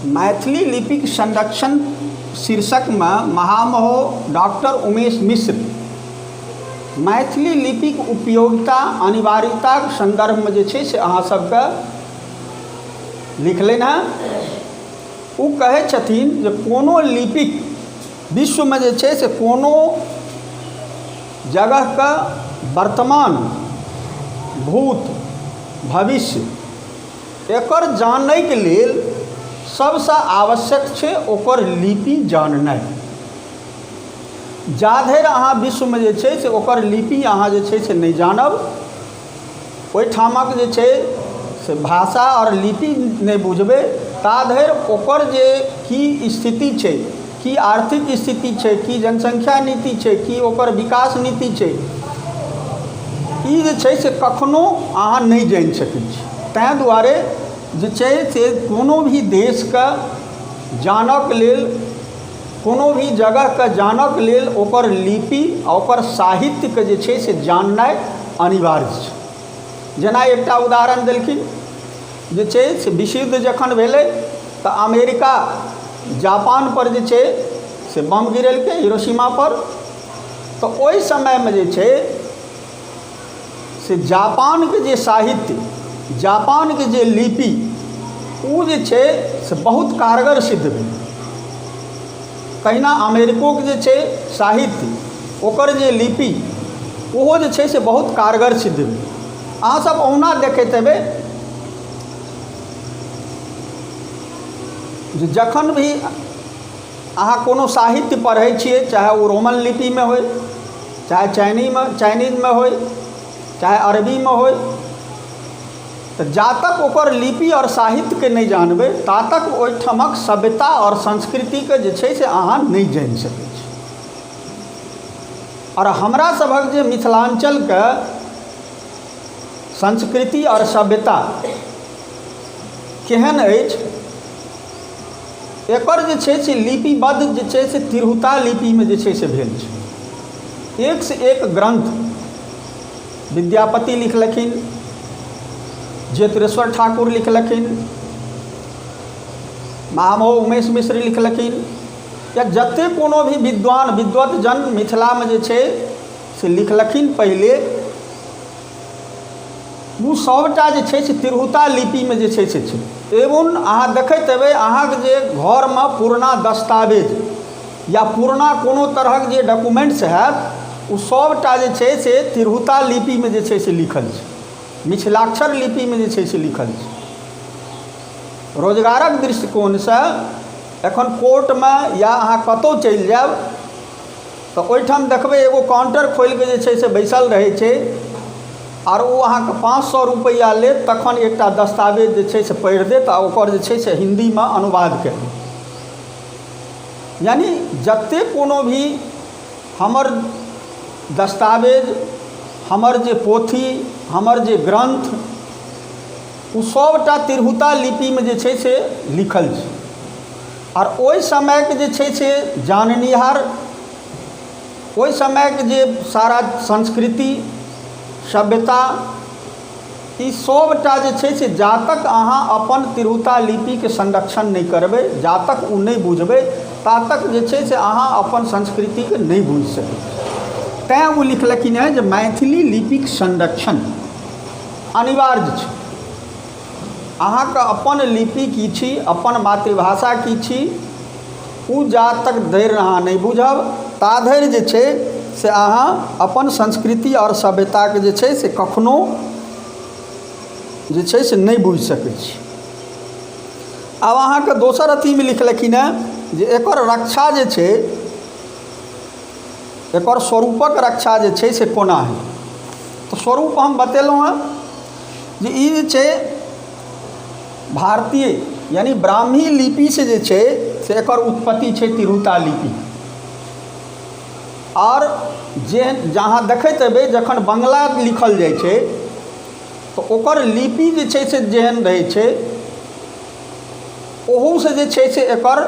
मैथिली लिपिक संरक्षण शीर्षकमे महामहो डॉक्टर उमेश मिश्र मैथिली लिपिक उपयोगिता अनिवार्यताक सन्दर्भमे जे छै से अहाँ सबके लिखलनि हेँ। ओ कहै छथिन जे कोनो लिपिक विश्वमे जे छै से कोनो जगहके वर्तमान, भूत, भविष्य एकर जानैके लेल सबसँ आवश्यक छै ओकर लिपि जाननाइ। जा धरि अहाँ विश्वमे जे छै से ओकर लिपि अहाँ जे छै से नहि जानब, ओहिठामक जे छै से भाषा आओर लिपि नहि बुझबै, ता धरि ओकर जे की स्थिति छै, की आर्थिक स्थिति छै, की जनसंख्या नीति छै, की ओकर विकास नीति छै, ई जे छै से कखनो अहाँ नहि जानि सकै छी। ताहि दुआरे जे छै से कोनो भी देशके जानऽके लेल, कोनो भी जगहके जानऽके लेल ओकर लिपि आ ओकर साहित्यके जे छै से जाननाइ अनिवार्य छै। जेना एकटा उदाहरण देलखिन जे छै से विश्वयुद्ध जखन भेलै तऽ अमेरिका जापानपर जे छै से बम गिरेलकै हिरोशिमापर। तऽ ओहि समयमे जे छै से जापानके जे साहित्य, जापानके जे लिपि, ओ जे छै से बहुत कारगर सिद्ध भेलै। तहिना अमेरिकोके जे छै साहित्य, ओकर जे लिपि, ओहो जे छै से बहुत कारगर सिद्ध भेलै। अहाँसभ ओहुना देखैत हेबै जे जखन भी अहाँ कोनो साहित्य पढ़ै छियै, चाहे ओ रोमन लिपिमे होइ, चाहे चाइनीजमे होइ, चाहे अरबीमे होइ, तऽ जा तक ओकर लिपि आओर साहित्यके नहि जानबै ता तक ओहिठामक सभ्यता आओर संस्कृतिके जे छै से अहाँ नहि जानि सकै छी। आओर हमरा सभक जे मिथिलाञ्चलके संस्कृति आओर सभ्यता केहन अछि, एकर जे छै से लिपिबद्ध जे छै से तिरहुता लिपिमे जे छै से भेल छै। एकसँ एक ग्रन्थ विद्यापति लिखलखिन, ज्योतिरेश्वर ठाकुर लिखलखिन, महामहो उमेश मिश्र लिखलखिन, या जतेक कोनो भी विद्वान विद्वतजन मिथिलामे जे छै से लिखलखिन पहिले, ओ सभटा जे छै से तिरहुता लिपिमे जे छै से छै। एवं अहाँ देखैत हेबै अहाँके जे घरमे पुरना दस्तावेज या पुरना कोनो तरहक जे डॉक्युमेन्ट्स हैत, ओ सभटा जे छै से तिरहुता लिपिमे जे छै से लिखल छै, मिथिलाक्षर लिपिमे जे छै से लिखल छै। रोजगारक दृष्टिकोणसँ एखन कोर्टमे या अहाँ कतहु चलि जायब तऽ ओहिठाम देखबै एगो काउण्टर खोलिके जे छै से बैसल रहै छै, आओर ओ अहाँके 500 रुपैआ लेत, तखन एकटा दस्तावेज जे छै से पढ़ि देत आ ओकर जे छै से हिन्दीमे अनुवाद कऽ देत। यानि जतेक कोनो भी हमर दस्तावेज, हमर जे पोथी, हमर जे ग्रन्थ, ओ सभटा तिरहुता लिपिमे जे छै से लिखल छै। आओर ओहि समयके जे छै से जाननिहार, ओहि समयके जे सारा संस्कृति सभ्यता, ई सभटा जे छै से जा तक अहाँ अपन तिरहुता लिपिके संरक्षण नहि करबै, जा तक ओ नहि बुझबै, ता तक जे छै से अहाँ अपन संस्कृतिके नहि बुझि सकै छी। तैँ ओ लिखलखिन हेँ जे मैथिली लिपिक संरक्षण अनिवार्य छै। अहाँके अपन लिपि की छी, अपन मातृभाषा की छी, ओ जा तक धरि अहाँ नहि बुझब ता धरि जे छै से अहाँ अपन संस्कृति आओर सभ्यताके जे छै से कखनो जे छै से नहि बुझि सकै छी। आब अहाँके दोसर अथीमे लिखलखिन हेँ जे एकर रक्षा जे छै, एकर स्वरूपक रक्षा जे छै से कोना हेतै। तऽ स्वरूप हम बतेलहुँ हेँ जे ई जे छै भारतीय यानि ब्राह्मी लिपिसँ जे छै से एकर उत्पत्ति छै तिरहुता लिपि। आओर जे जहाँ देखैत हेबै जखन बंगला लिखल जाइ छै तऽ ओकर लिपि जे छै से जेहन रहै छै ओहूसँ जे छै से एकर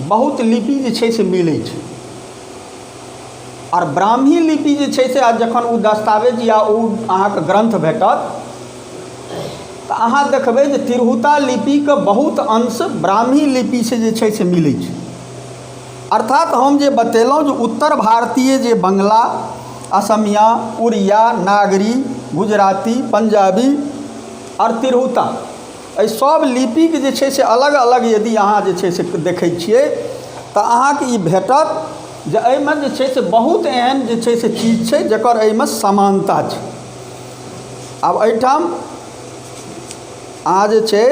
बहुत लिपि जे छै से मिलै छै। आओर ब्राह्मी लिपि जे छै से जखन ओ दस्तावेज या ओ अहाँके ग्रन्थ भेटत तऽ अहाँ देखबै जे तिरहुता लिपिके बहुत अंश ब्राह्मी लिपिसँ जे छै से मिलै छै। अर्थात हम जे बतेलहुँ जे उत्तर भारतीय जे बङ्गला, असमिया, उड़िया, नागरी, गुजराती, पंजाबी आओर तिरहुता, एहि सब लिपिके जे छै से अलग अलग यदि अहाँ जे छै से देखै छियै तऽ अहाँके ई भेटत जे एहिमे जे छै से बहुत एहन जे छै से चीज छै जकर एहिमे समानता छै। आब एहिठाम अहाँ जे छै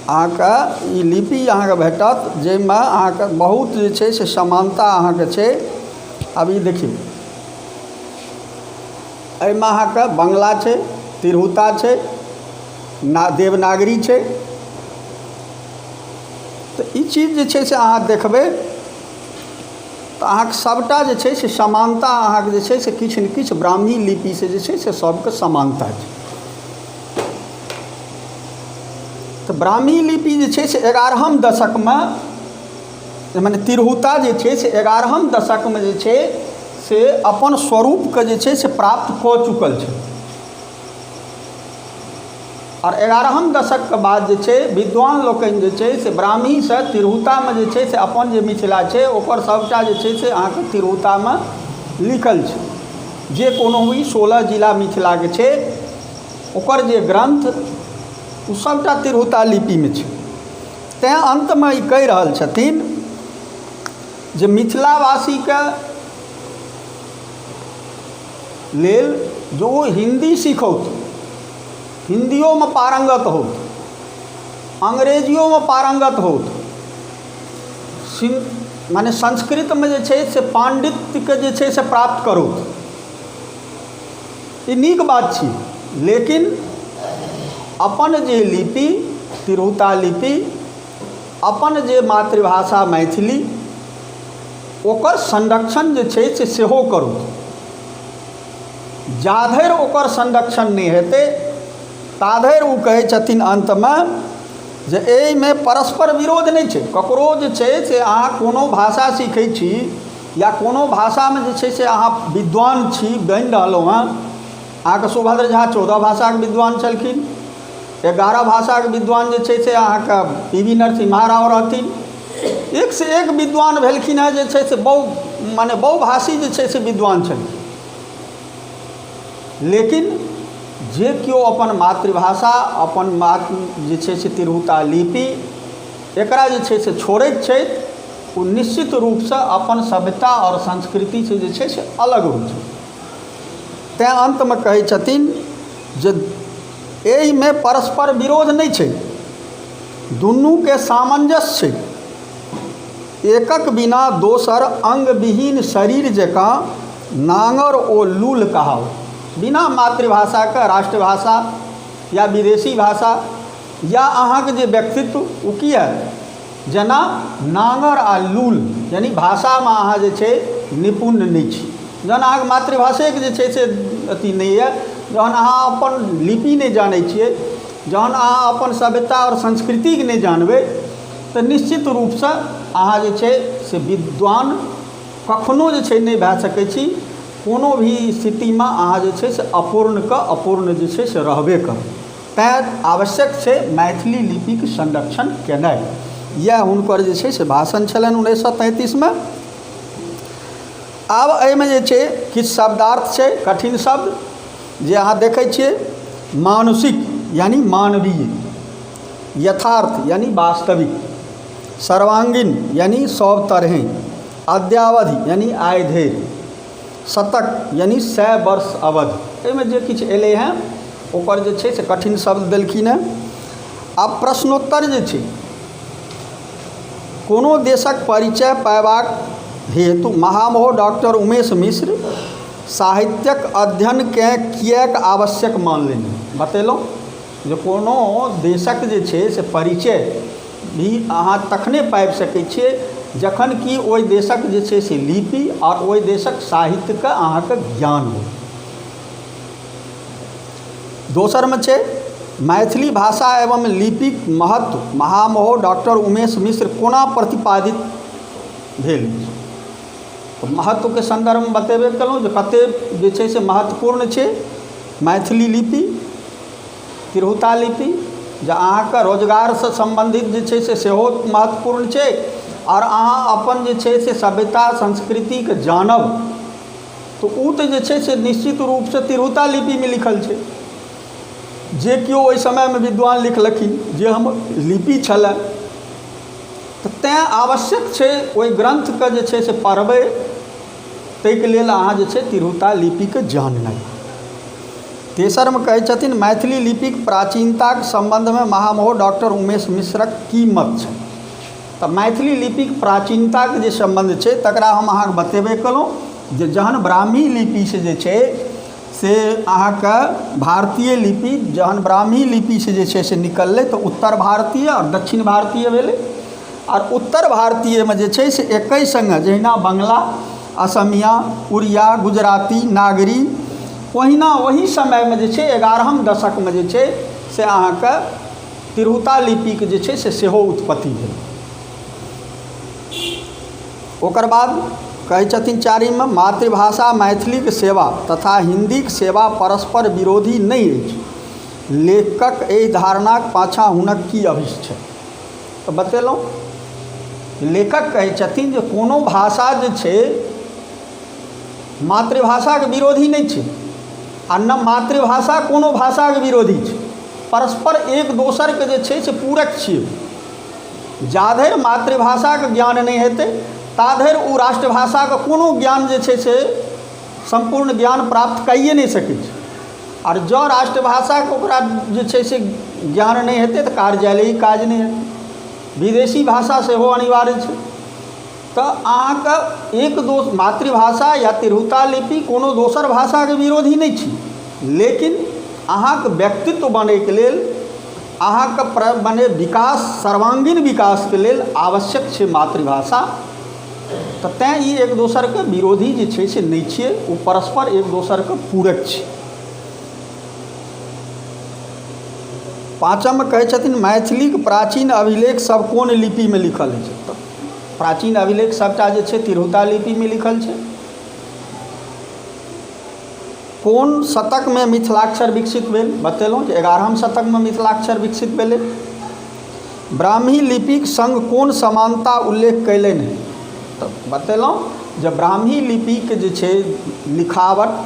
अहाँके ई लिपि अहाँके भेटत जाहिमे अहाँके बहुत जे छै से समानता अहाँके छै। आब ई देखियौ, एहिमे अहाँके बंगला छै, तिरहुता छै, देवनागरी छै। तऽ ई चीज जे छै से अहाँ देखबै तऽ अहाँके सभटा जे छै से समानता अहाँके जे छै से किछु ने किछु ब्राह्मी लिपिसँ जे छै से सभके समानता छै। तऽ ब्राह्मी लिपि जे छै से 11हम दशकमे, मने तिरहुता जे छै से 11हम दशकमे जे छै से अपन स्वरूपके जे छै से प्राप्त कऽ चुकल छै। आओर 11हम दशकके बाद जे छै विद्वान लोकनि जे छै से ब्राह्मीसँ तिरहुतामे जे छै से अपन जे मिथिला छै ओकर सभटा जे छै से अहाँके तिरहुतामे लिखल छै। जे कोनो भी 16 जिला मिथिलाके छै ओकर जे ग्रन्थ ओ सभटा तिरहुता लिपिमे छै। तैँ अन्तमे ई कहि रहल छथिन जे मिथिलावासीके लेल जे ओ हिन्दी सिखौत, हिन्दियोमे पारङ्गत होथि, अंग्रेजियोमे पारङ्गत होथि, मने संस्कृतमे जे छै से पाण्डित्यके जे छै से प्राप्त करथि, ई नीक बात छी। लेकिन अपन जे लिपि तिरहुता लिपि, अपन जे मातृभाषा मैथिली, ओकर संरक्षण जे छै से सेहो करू। जाधरि ओकर संरक्षण नहि हेतै ताधरि ओ कहै छथिन अन्तमे जे एहिमे परस्पर विरोध नहि छै। ककरो जे छै से अहाँ कोनो भाषा सीखै छी या कोनो भाषामे जे छै से अहाँ विद्वान छी, बनि रहलहुँ हँ। अहाँके सुभद्र झा 14 भाषाके विद्वान छलखिन, 11 भाषाके विद्वान जे छै से अहाँके पी वी नरसिम्हा राव रहथिन। एकसँ एक विद्वान भेलखिन हेँ जे छै से मने बहुभाषी जे छै से विद्वान छलखिन। लेकिन जे केओ अपन मातृभाषा, अपन जे छै से तिरहुता लिपि, एकरा जे छै से छोड़ैत छथि ओ निश्चित रूपसँ अपन सभ्यता आओर संस्कृतिसँ जे छै से अलग होइ छै। तैँ अन्तमे कहै छथिन जे एहिमे परस्पर विरोध नहि छै, दुनूके सामञ्जस्य छै। एकक बिना दोसर अङ्गविहीन शरीर जकाँ नाङर ओ लूल कहाओत। बिना मातृभाषाके राष्ट्रभाषा या विदेशी भाषा या अहाँके जे व्यक्तित्व ओ की हैत, जेना नाङर आ लूल, यानि भाषामे अहाँ जे छै निपुण नहि छी। जहन अहाँके मातृभाषेके जे छै से अथी नहि यऽ, जहन अहाँ अपन लिपि नहि जानै छियै, जहन अहाँ अपन सभ्यता आओर संस्कृतिके नहि जानबै तऽ निश्चित रूपसँ अहाँ जे छै से विद्वान कखनो जे छै नहि भए सकै छी। कोनो भी स्थितिमे अहाँ जे छै से अपूर्णके अपूर्ण जे छै से रहबे करबै। तैँ आवश्यक छै मैथिली लिपिके संरक्षण केनाइ। इएह हुनकर जे छै से भाषण छलनि 1933मे। आब एहिमे जे छै किछु शब्दार्थ छै, कठिन शब्द जे अहाँ देखै छियै, मानुषिक यानि मानवीय, यथार्थ यानि वास्तविक, सर्वांगीण यानि सब तरहें, अद्यावधि यानि आइ धरि, शतक यानि 100 वर्ष अवधि। एहिमे जे किछु एलै हेँ ओकर जे छै से कठिन शब्द देलखिन हेँ। आब प्रश्नोत्तर जे छै, कोनो देशक परिचय पायबाक हेतु महामहो डॉक्टर उमेश मिश्र साहित्यक अध्ययनकेँ किएक आवश्यक मानलनि? बतेलहुँ जे कोनो देशक जे छै से परिचय भी अहाँ तखने पाबि सकै छियै जखन कि ओहि देशक जे छै से लिपि आओर ओहि देशक साहित्यके अहाँके ज्ञान हो। दोसरमे छै मैथिली भाषा एवं लिपिक महत्व महामहो डॉक्टर उमेश मिश्र कोना प्रतिपादित भेल अछि। तऽ महत्वके सन्दर्भमे बतेबे केलहुँ जे कतेक जे छै से महत्वपूर्ण छै मैथिली लिपि, तिरहुता लिपि, जे अहाँके रोजगारसँ सम्बन्धित जे छै से सेहो महत्वपूर्ण छै आओर अहाँ अपन जे छै से सभ्यता संस्कृतिके जानब तऽ ओ तऽ जे छै से निश्चित रूपसँ तिरहुता लिपिमे लिखल छै। जे केओ ओहि समयमे विद्वान लिखलखिन जे हमर लिपि छलै, तऽ तैँ आवश्यक छै ओहि ग्रन्थके जे छै से पढ़बै, ताहिके लेल अहाँ जे छै तिरहुता लिपिके जाननाइ। तेसरमे कहै छथिन मैथिली लिपिक प्राचीनताक सम्बन्धमे महामहो डॉक्टर उमेश मिश्रक की मत छनि? तऽ मैथिली लिपिक प्राचीनताके जे सम्बन्ध छै तकरा हम अहाँके बतेबे केलहुँ जे जहन ब्राह्मी लिपिसँ जे छै से अहाँके भारतीय लिपि जहन ब्राह्मी लिपिसँ जे छै से निकललै तऽ उत्तर भारतीय आओर दक्षिण भारतीय भेलै आओर उत्तर भारतीयमे जे छै से एकै सङ्गे जहिना बङ्गला, असमिया, उड़िया, गुजराती, नागरी ओहिना ओही समयमे जे छै 11म दशकमे जे छै से अहाँके तिरहुता लिपिके जे छै से सेहो उत्पत्ति भेल। ओकर बाद कहै छथिन चारिममे मातृभाषा मैथिलीक सेवा तथा हिन्दीक सेवा परस्पर विरोधी नहि अछि। लेखकक एहि धारणाक पाछाँ हुनक की अभीष्ट छनि? तऽ बतेलहुँ, लेखक कहै छथिन जे कोनो भाषा जे छै मातृभाषाके विरोधी नहि छै आ ने मातृभाषा कोनो भाषाके विरोधी छै। परस्पर एक दोसरके जे छै से पूरक छियै। जाधरि मातृभाषाके ज्ञान नहि हेतै ताधरि ओ राष्ट्रभाषाके कोनो ज्ञान जे छै से सम्पूर्ण ज्ञान प्राप्त कैए नहि सकै छै। आओर जँ राष्ट्रभाषाके ओकरा जे छै से ज्ञान नहि हेतै तऽ कार्यालयी काज नहि हेतै। विदेशी भाषा सेहो अनिवार्य छै। तऽ अहाँके एक दोस मातृभाषा या तिरहुता लिपि कोनो दोसर भाषाके विरोधी नहि छी, लेकिन अहाँके व्यक्तित्व बनैके लेल अहाँके मने विकास, सर्वांगीण विकासके लेल आवश्यक छै मातृभाषा। तऽ तेँ ई एक दोसरके विरोधी जे छै से नहि छियै, ओ परस्पर एक दोसरके पूरक छै। पाँचममे कहै छथिन मैथिलीक प्राचीन अभिलेख सब कोन लिपिमे लिखल अछि? तऽ प्राचीन अभिलेख सबटा जे छै तिरहुता लिपिमे लिखल छै। कोन शतकमे मिथिलाक्षर विकसित भेल? बतेलहुँ जे 11म शतकमे मिथिलाक्षर विकसित भेलै। ब्राह्मी लिपिक सङ्ग कोन समानता उल्लेख कयलनि? तऽ बतेलहुँ जे ब्राह्मी लिपिके जे छै लिखावट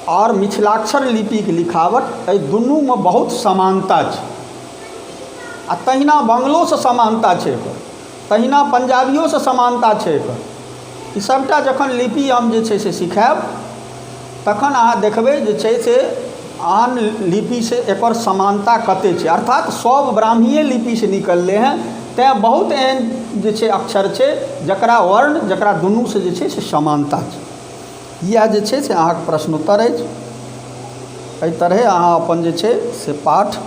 आओर मिथिलाक्षर लिपिके लिखावट एहि दुनूमे बहुत समानता छै। आ तहिना बंगलोसँ समानता छै एकर, तहिना पंजाबियोसँ समानता छै एकर। ई सभटा जखन लिपि हम जे छै से सिखायब तखन अहाँ देखबै जे छै से आन लिपिसँ एकर समानता कतेक छै। अर्थात सभ ब्राह्मीए लिपिसँ निकललै हँ, तैँ बहुत एहन जे छै अक्षर छै जकरा वर्ण जकरा दुनूसँ जे छै से समानता छै। इएह जे छै से अहाँके प्रश्नोत्तर अछि। एहि तरहे अहाँ अपन जे छै से पाठ